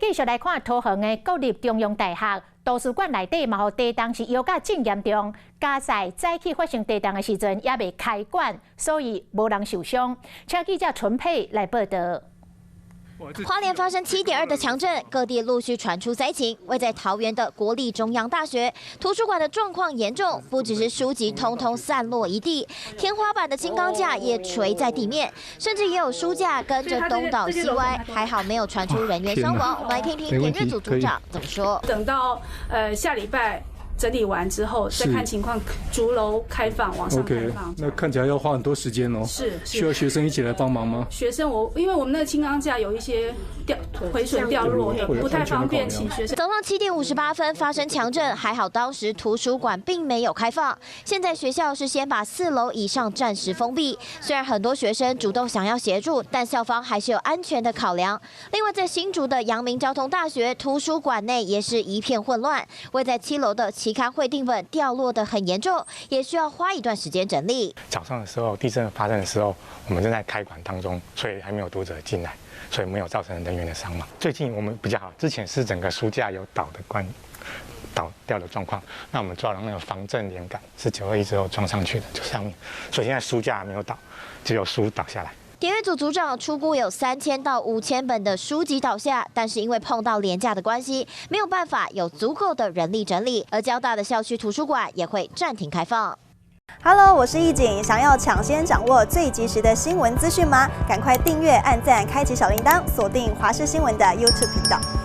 繼續來看桃園的國立中央大學圖書館內底嘛，予地動是搖甲真嚴重，佳哉早起發生地動的時陣猶未開館，所以無人受傷。請記者陳佩來報道。花蓮發生7.2的強震，各地陸續傳出災情。位在桃園的國立中央大學圖書館的狀況嚴重，不只是書籍通通散落一地，天花板的輕鋼架也垂在地面，甚至也有書架跟着東倒西歪。還好沒有傳出人員傷亡。我們來聽聽點閱組組長怎麼說。等到下禮拜整理完之後，再看情況，逐樓開放，往上開放。 OK，那看起來要花很多時間哦。是，需要學生一起來幫忙嗎？學生我因為我們那個輕鋼架有一些掉毀損掉落的，不太方便請學生。早上7點58分發生強震，還好當時圖書館並沒有開放。現在學校是先把4樓以上暫時封閉，雖然很多學生主動想要協助，但校方還是有安全的考量。另外，在新竹的陽明交通大學圖書館內也是一片混亂，位在7樓的期刊繪訂本掉落得很嚴重，也需要花一段時間整理。早上的時候，地震發生的時候，我們正在開館當中，所以還沒有讀者進來，所以沒有造成人員的傷亡。最近我們比較好，之前是整個書架有倒的關倒掉的狀況，那我們裝了那個防震連桿，是921之後裝上去的，就上面，所以現在書架沒有倒，只有書倒下來。點閱組組長初估有3000到5000本的書籍倒下，但是因為碰到連假的關係，沒有辦法有足夠的人力整理。而交大的校區圖書館也會暫停開放。 Hello，我是易景，想要搶先掌握最及時的新聞資訊嗎？趕快訂閱、按讚、開啟小鈴鐺，鎖定華視新聞的 YouTube 頻道。